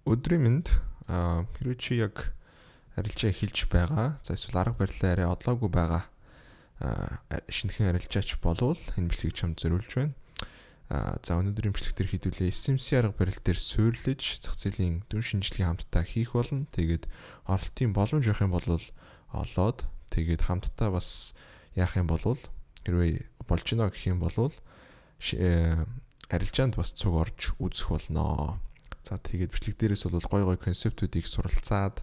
Өдрийн мэнд. Хэрвээ чи яг арилжаа эхэлж байгаа, за эсвэл арга барилаа арай одлоогүй байгаа шинэхэн арилжаач болвол энэ бичлэгийг чамд зориулж байна. За, өнөөдрийн бичлэг дээр хэдүүлээ SMC арга барил дээр суурилж зах зээлийн дүн шинжилгээ хамтдаа хийх болно. Тэгээд оролтын боломж явах юм бол олоод, тэгээд хамтдаа бас яах юм бол, хэрвээ болж гинэ гэх юм бол арилжаанд бас цуг орж үзэх болно. За, тэгээд бичлэг дээрээс бол гой гой концептүүдийг суралцаад,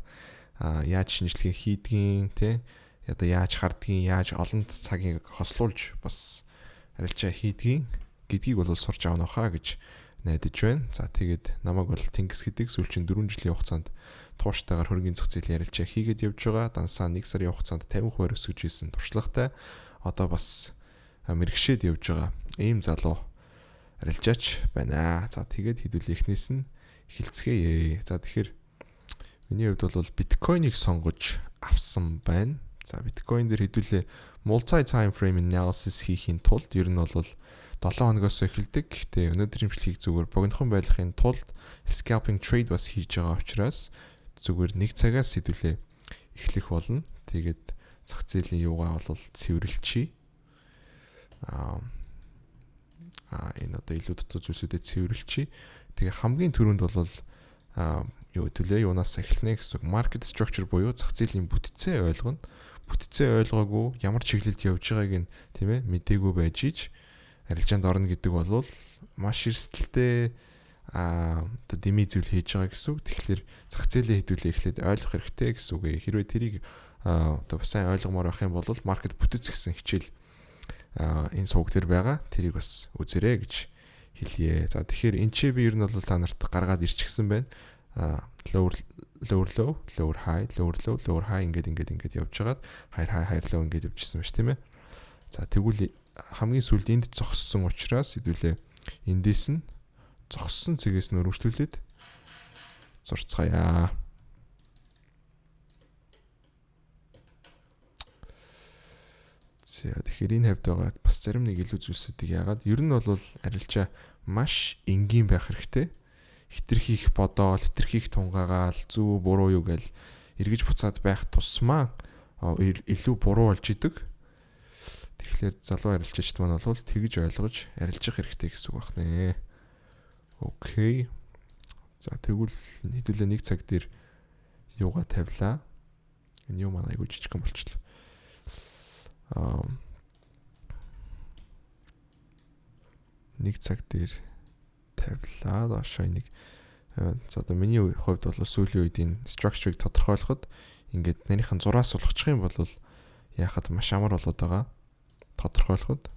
яаж шинжилгээ хийдгийг, те, одоо яаж хардгийг, яаж олон цагийг хослуулж бас арилжаа хийдгийг гэдгийг бол сурч авах хаа гэж найдаж байна. За, тэгээд намайг бол Тэнгис гэдэг. Сүүлчийн 4 жилийн хугацаанд тууштайгаар хөрөнгөний зах зээлийн арилжаа хийгээд явж байгаа. Дансаа 1 сарын хугацаанд 50% өсгөж исэн туршлагатай. Одоо бас мэрэгшээд явж байгаа ийм залуу арилжаач байна. За, тэгээд хэдүүл эхнээс нь эхэлцгээе. За, тэгэхээр миний хувьд бол биткойныг сонгож авсан байна. За, биткойн дээр хэдүүлээ multi time frame analysis хийхийн тулд ер нь бол 7 хоногоос эхэлдэг. Гэхдээ өнөөдрийн бичлэгийг зүгээр богинохон байлгахын тулд scalping trade бас хийж байгаа учраас зүгээр нэг цагаас хэдүүлээ эхлэх болно. Тэгээд зах зээлийн юугаа бол цэвэрлчихье. Аа, энэ одоо илүү дотоод зүйлсүүдэд цэвэрлчихье. Тэгээ хамгийн түрүүнд бол юу төлөө юунаас эхэлнэ гэсэн үг. Market structure буюу зах зээлийн бүтцээ ойлгоно. Бүтцээ ойлгоогүй, ямар чиглэлд явж байгааг нь, тийм ээ, мдээгүй байж ич арилжаанд орно гэдэг бол маш эрсдэлтэй, одоо дэмий зүйл хийж байгаа гэсэн үг. Тэгэхээр зах зээлийн хэдүүлээ эхлээд ойлгох хэрэгтэй гэсэн үг. Хэрвээ тэрийг одоо сайн ойлгомоор байх юм бол market бүтэц гэсэн хичээл энэ сувг дээр байгаа. Тэрийг бас үзээрэй гэж хэлье. За, тэгэхээр энэ чи би ер нь бол та нарт гаргаад ирчихсэн байна. Lower lower low, lower high, lower low, lower high, ингээд ингээд ингээд явж хагаад higher high, higher low ингээд явжсэн байна ш, тийм ээ. За, тэгвэл хамгийн сүүлд энд зогссон учраас хэдүүлээ эндээс нь зогссон цэгээс нь өргөжлүүлээд зурцгаая. За, тэгэхээр энэ хавьд байгаа бас зарим нэг илүү зүйлсүүдийг яагаад ер нь бол арилжаа маш энгийн байх хэрэгтэй. Хитрхи их бодоол, хитрхи их тунгаагаал, зүв буруу юу гээл эргэж буцаад байх тусмаа илүү буруу болж идэг. Тэгэхээр залуу арилжаач маань бол тэгж ойлгож арилжих хэрэгтэй гэсэн үг байна. Окей. За, тэгвэл хэдүүлээ нэг цаг дээр юугаа тавилаа. Энэ юу маань айгуу жижигхэн болчихлоо. Нэг цаг дээр тавилаа. Доошоо энийг, за, одоо миний хувьд бол сүүлийн үед энэ structure-ыг тодорхойлоход ингээд нарийнхан зураас сулгачих юм бол яхад маш амар болоод байгаа. Тодорхойлоход.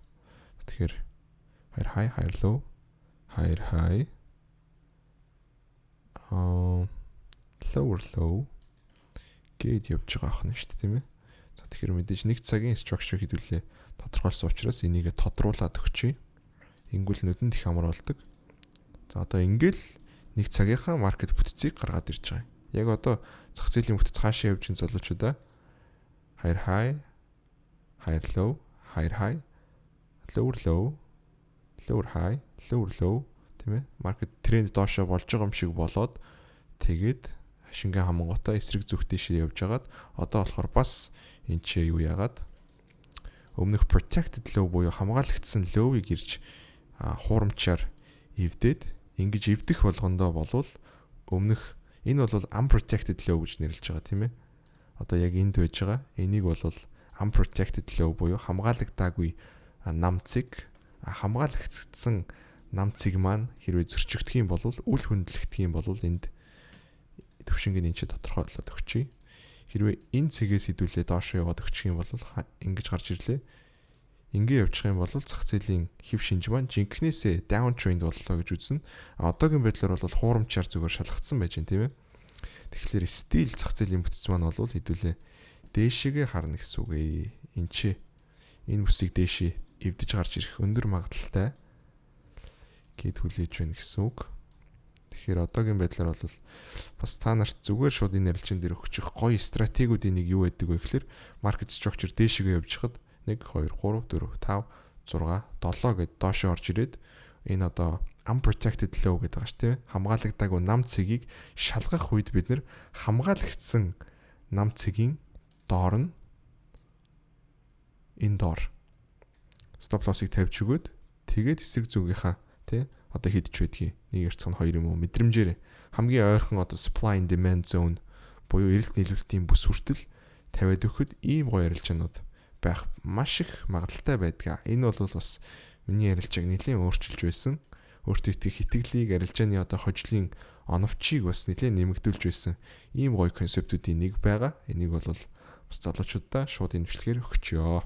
Тэгэхээр higher high, higher low, higher high, lower low гээд явж байгаа ах нь шүү дээ, тийм ээ. За, тэгэхээр мэдээж нэг цагийн structure хэдүүлээ тодорхойлсон учраас энийгээ тодруулаад өгчээ. Ингүүл нүдэнд их амар болдог. За, одоо ингээл нэг цагийнхаа market бүтцийг гаргаад ирж байгаа юм. Яг одоо зах зээлийн бүтэц хаашаа явж байгаа, залуучуудаа? Higher high, higher low, higher high, lower low, lower high, lower low, тийм ээ. Market тренд доошоо болж байгаа юм шиг болоод, тэгээд шингэн хамангуудаа эсрэг зүг тийшээ явж хагаад, одоо болохоор бас энэ ч юу яагаад өмнөх protected low буюу хамгаалагдсан low-ыг ирж хуурамчаар эвдээд, ингэж эвдэх болгондоо болвол өмнөх энэ бол unprotected low гэж нэрлэж байгаа, тийм ээ. Одоо яг энд байж байгаа. Энийг бол unprotected low буюу хамгаалагдаагүй нам цэг. Хамгаалагдсан нам цэг маань хэрвээ зөрчигдөх юм бол, үл хөндлөгдөх юм бол энд төвшинг нь энэ чи тодорхойлоод өгчий. Хэрвээ энэ цэгээс хэдүүлээ доошоо яваад өгчих юм бол ингэж гарч ирлээ. Ингээ явчих юм бол зах зээлийн хэв шинж маань жинкнээсээ down trend боллоо гэж үзнэ. А одоогийн байдлаар бол хуурамчаар зүгээр шалгацсан байж байна, тийм ээ. Тэгэхээр still зах зээлийн бүтэц маань бол хэдүүлээ дээшээгээ харна гэсэн үг ээ. Энд чи энэ бүсийг дээшээ эвдэж гарч ирэх өндөр магадлалтай гээд хүлээж байна гэсэн үг. Тэгэхээр одоогийн байдлаар бол бас та нарт зүгээр шууд энэ арилжаан дээр өгчих гоё стратегиудын нэг юу байдаг вэ гэхээр market structure дээшээгээ явж хахад 1 2 3 4 5 6 7 гэд доошоо орж ирээд Энэ одоо unprotected low гэдэг байгаа шүү, тийм, хамгаалагдаагүй нам цэгийг шалгах үед бид нэр хамгаалагдсан нам цэгийн доор нь, энэ доор stop loss-ыг тавьж өгөөд, тэгээд эсрэг зүгийнхаа, тий, одоо хэд ч байдгийг, нэг ярцах нь хоёр юм уу, мэдрэмжээр хамгийн ойрхон одоо supply and demand zone буюу эрэлт нийлүүлэлтийн бүс хүртэл тавиад өгөхөд ийм гоё арилжаанууд байх маш их магадлалтай байдаг. Энэ бол бас миний арилжааг нэлээд өөрчилж байсан. Өөртөө итгэх итгэлийг, арилжааны одоо хожлын оновчийг бас нэлээд нэмэгдүүлж байсан ийм гоё концептүүдийн нэг байгаа. Энийг бол бас залуучуудаа шууд энэ бичлэгээр өгчөө.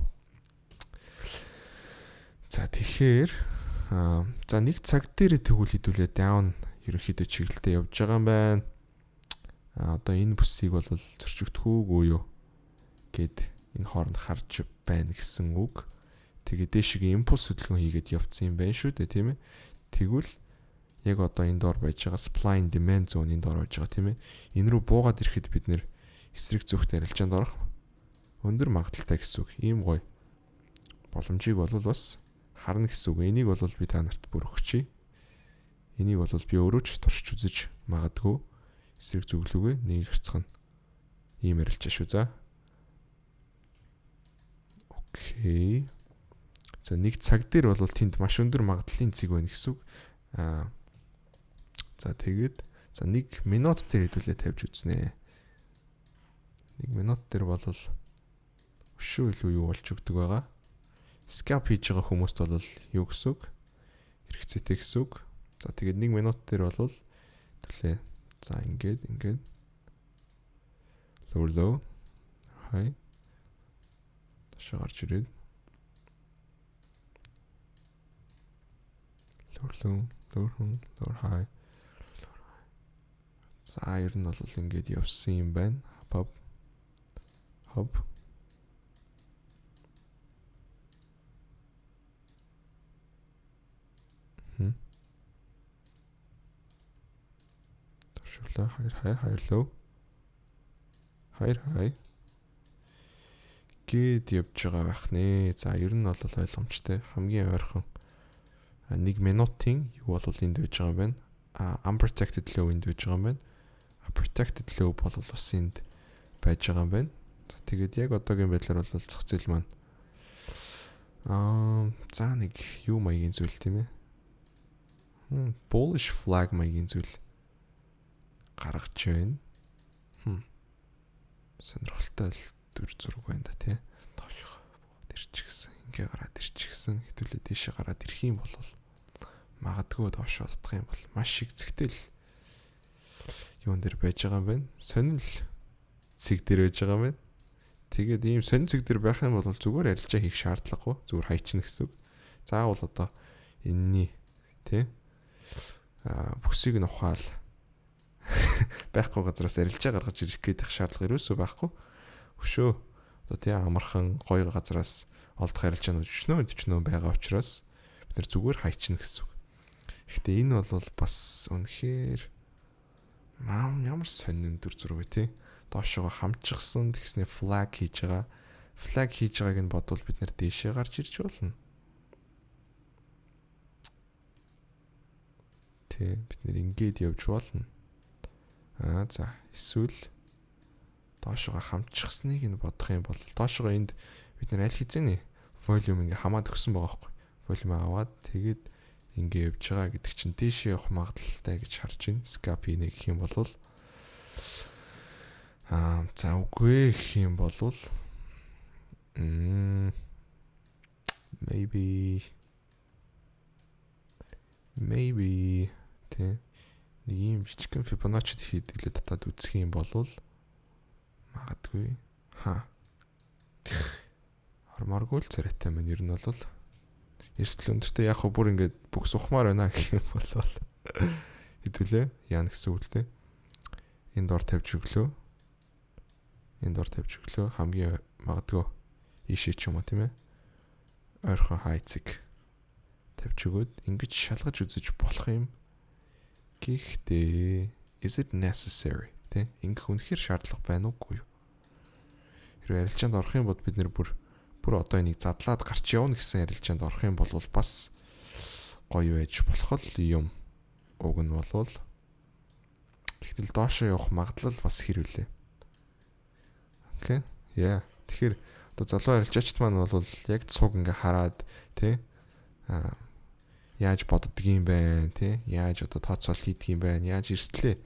За, тэгэхээр за, нэг цаг дээр тэгвэл хэдүүлээ down ерөнхийдөө чиглэлтэй явж байгаа юм байна. А одоо энэ бүсийг бол зөрчигдөх үгүй юу гэд энэ хооронд харж байна гэсэн үг. Тэгээд дээшгээ импульс хөдөлгөөн хийгээд явцсан юм байна шүү дээ, тийм ээ. Тэгвэл яг одоо энэ доор байж байгаа supply and demand zone-ын доор байж байгаа, тийм ээ. Энэ рүү буугаад ирэхэд бид нэр эсрэг зүгт арилжаанд орох өндөр магадлалтай гэсэн үг. Ийм гоё боломжийг бол бас харна гэсэн үг. Энийг бол би та нарт бүр өгчий. Энийг бол би өөрөө ч туршиж үзэж магадгүй, эсрэг зүглүүгээ нэг харцах нь ийм арилжаа шүү, за. Okay. За, нэг цаг дээр бол тэнд маш өндөр магадлалын цэг байна гэсэн үг. Аа, за, тэгээд за, нэг минут дээр хэдүүлээ тавьж үзнэ. Нэг минут дээр бол өшөө илүү юу болж өгдөг байгаа. Scalp хийж байгаа хүмүүст бол юу гэсэн үг? Хэрэгцээтэй гэсэн үг. За, тэгээд нэг минут дээр бол төлөө. За, ингээд ингээд lower low, high, доошоо гарч ирээд lower low, lower low, lower high. За, ер нь бол ингээд явсан юм байна. Хоп хоп. Хм. Төвшөглөө, higher high, higher low. Higher high гээд явж байгаа байх нэ. За, ер нь бол ойлгомжтой. Хамгийн ойрхон нэг минутын юу бол энд байж байгаа юм байна. А unprotected low энд байж байгаа юм байна. Protected low бол бас энд байж байгаа юм байна. За, тэгээд яг одоогийн байдлаар бол зах зээл маань за, нэг юу маягийн зүйл, тийм ээ. Bullish flag маягийн зүйл гаргаж байна. Сонирхолтой л дүр зураг байна да, тий. Доошоо ирчихсэн, ингээ гараад ирчихсэн, хэдүүлээ дээшээ гараад ирэх юм бол магадгүй доошоо татах юм бол маш их зэгтэл юун дээр байж байгаа юм байна. Сонин л цэг дээр байж байгаа юм байна. Тэгээд ийм сонин цэг дээр байх юм бол зүгээр арилжаа хийх шаардлагагүй. Зүгээр хайчна гэсэн үг. Заавал одоо энэний, тий, бүсийг нь ухаал байхгүй газараас арилжаа гаргаж ирэх гэдэг шаардлага ерөөсөө байхгүй. Өшөө одоо, тий, амархан гоё газараас олдох арилжаанууд өчнөө өчнөө байгаа учраас бид нэр зүгээр хайчна гэсэн үг. Гэхдээ энэ бол бас үнэхээр маам ямар сонин дүр зураг вэ, тий? Доошогоо хамчихсан, тэгснэ flag хийж байгаа. Flag хийж байгааг нь бодвол бид нэр дээшээ гарч ирж болно. Тий, бид нэр ингээд явж болно. Аа, за, эсвэл доошогоо хамчихсныг нь бодох юм бол доошогоо энд бид нэр аль хэзээний volume ингээ хамаад өгсөн байгаа байхгүй. Volume аваад тэгээд ингээ явж байгаа гэдэг чинь дээшээ явах магадлалтай гэж харж байна. Scalp хийнэ гэх юм бол за, үгүй гэх юм бол maybe, тий, нэг ийм жижигхэн Fibonacci хийдэглээ татаад үзэх юм бол магадгүй ха ормооргүй л царайтай маань ер нь бол эрсдэл өндөртэй. Яг хөө бүр ингээд бүх сухмаар байна гэх юм бол хэдүүлээ яана гэсэн үг л дээ. Энд дор тавьж өглөө. Энд дор тавьж өглөө, хамгийн магадгүй ийшээ ч юм уу, тийм ээ. Ойрхон хайцыг тавьж өгөөд ингэж шалгаж үзэж болох юм. Гэхдээ is it necessary, тэ, ингэх үнэхээр шаардлага байна уугүй юу? Хэрвээ арилжаанд орох юм бол бид нэр бүр бүр одоо энийг задлаад гарч явна гэсэн арилжаанд орох юм бол бас Гоё байж болох л юм. Уг нь болвол тэгтэл доошоо явах магадлал бас хэр вүлээ. Okay. Yeah. Тэгэхээр одоо залуу арилжаачид маань бол яг цуг ингээ хараад тий яаж боддгийм бэ тий, яаж одоо тооцоол хийдгийм бэ, яаж эрсдлээ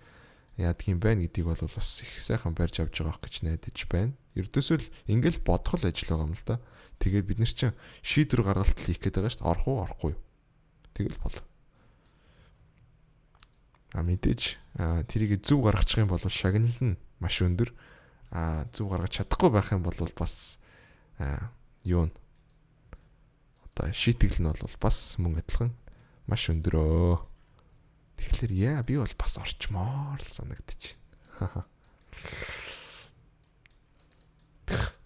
яадгийм бэ гэдгийг бол бас их сайхан барьж авч байгаа гэж найдаж байна. Ердөөсөө л ингээл бодох л ажил байгаа юм л да. Тэгээд бид нар чинь шийдвэр гаргалт хийх гээд байгаа шүү дээ. Орох уу, орохгүй юу? Тэгэл бол. А мэдээж тэрийг зөв гаргачих юм бол шагнал нь маш өндөр. А зөв гаргаж чадахгүй байх юм бол бас юу н одоо шийтгэл нь бол бас мөн адилхан маш өндөрөө. Тэгэхээр яа би бол бас орчмоор л санагдчих.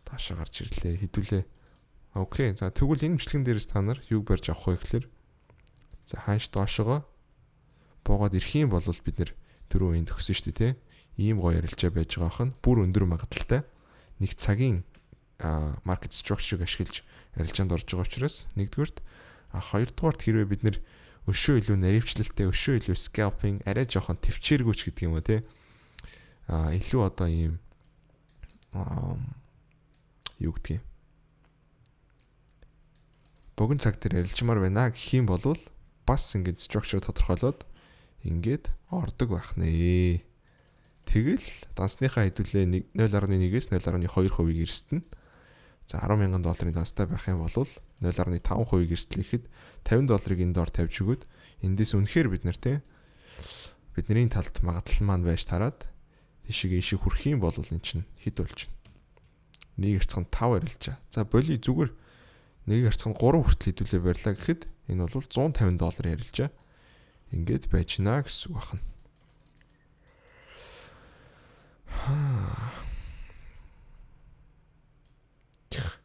Таашаа гарч ирлээ. Хэдүүлээ. Okay. За, тэгвэл энэ бичлэгэн дээрээс та нар юуг барьж авах вэ гэхээр за, ханш доошогоо буугаад ирэх юм бол бид нэр түрүү энд өгсөн шүү дээ, тий. Ийм гоё арилжаа байж байгаа ах нь бүр өндөр магадлалтай. Нэг цагийн market structure-ыг ашиглаж арилжаанд орж байгаа учраас нэгдүгээрт, а хоёрдугаарт хэрвээ бид нэр өшөө илүү наривчлалтай, өшөө илүү scalping, арай жоохон төвчээргүй ч гэдэг юм уу, тий. А илүү одоо ийм юу гэдгийг богино цаг дээр арилжмаар байна гэх юм бол бас ингээд structure тодорхойлоод ингээд ордог байх нэ. Тэгэл дансныхаа хэдүүлээ 0.1-ээс 0.2%-ийг эрсдэнэ. За, 10 мянган долларын данстай байх юм бол 0.5%-ийг эрсдлэхэд 50 долларыг энэ доор тавьж өгөөд эндээс үнэхээр бид нар те бидний талд магадлал маань байж тараад тийшээ ийшээ хүрэх юм бол эн чинь хэд болж байна? Нэг харьцан 5 арилжаа. За, боли, зүгээр нэг харьцан 3 хүртэл хэдүүлээ барьлаа гэхэд энэ бол 150 долларын арилжаа. Ингээд байж гинэ гэсэн үг байна.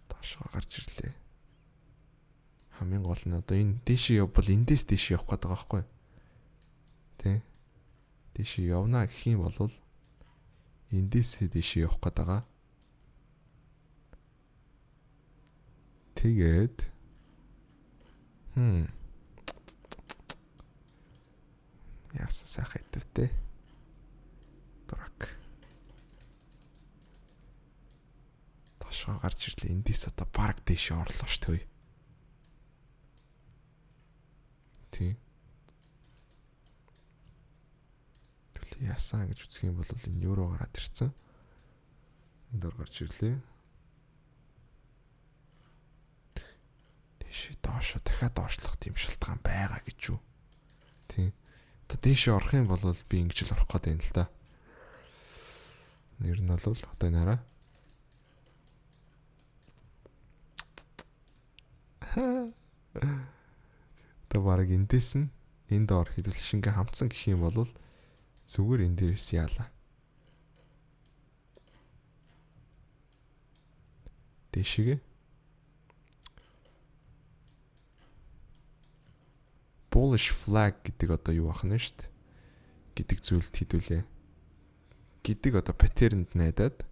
Доошоо гарч ирлээ. Хамгийн гол нь одоо энэ дээшээ явбал эндээс дээшээ явах гээд байгаа байхгүй. Тэ? Дээшээ явна гэх юм бол эндээсээ дээшээ явах гээд байгаа. Тэгээд яасан сайхан идэвтэй. Дурак. Доошоо гарч ирлээ. Эндээс одоо бараг дээшээ орлоо ш төө. Тий. Тэгвэл яасан гэж үзэх юм бол энэ евро гараад ирсэн. Энд дор гарч ирлээ. Дээшээ доошоо дахиад доошлох тийм шалтгаан байгаа гэж юу. Тий. Одоо дээшээ орох юм бол би ингэж л орох гээд байна л да. Нэр нь бол одоо энэ хараа. Одоо бараг эндээс нь энд доор хэдүүл шингээ хамтсан гэх юм бол зүгээр энэ дээрээс яалаа. Дээшээгээ bullish flag гэдэг одоо юу ах нь шүү дээ гэдэг зүйлд хэдүүлээ гэдэг одоо паттернд найдаад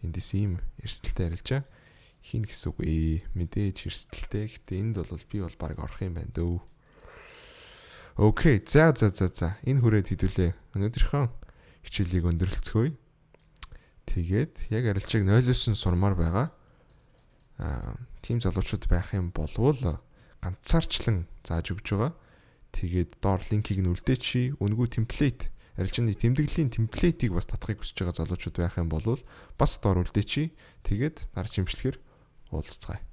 эндээс ийм эрсдэлтэй арилжаа хийн гэсэн үг ээ. Мэдээж эрсдэлтэй. Гэтэ энд бол би бол баг орох юм байна дөө. Okay. За за за за. Энэ хүрээд хэдүүлээ. Өнөөдрийнхөө хичээлийг өндөрлөцгөөе. Тэгээд яг арилжааг 0-оос нь сурмаар байгаа. Тим залуучууд байх юм болвол ганцаарчлан зааж өгч байгаа. Тэгээд доор линкийг нь үлдээчи. Үнэгүй template, арилжааны тэмдэглэлийн template ийг бас татахыг хүсэж байгаа залуучууд байх юм бол бас доор үлдээчи. Тэгээд дараа чимшлэхээр уулзцгаая.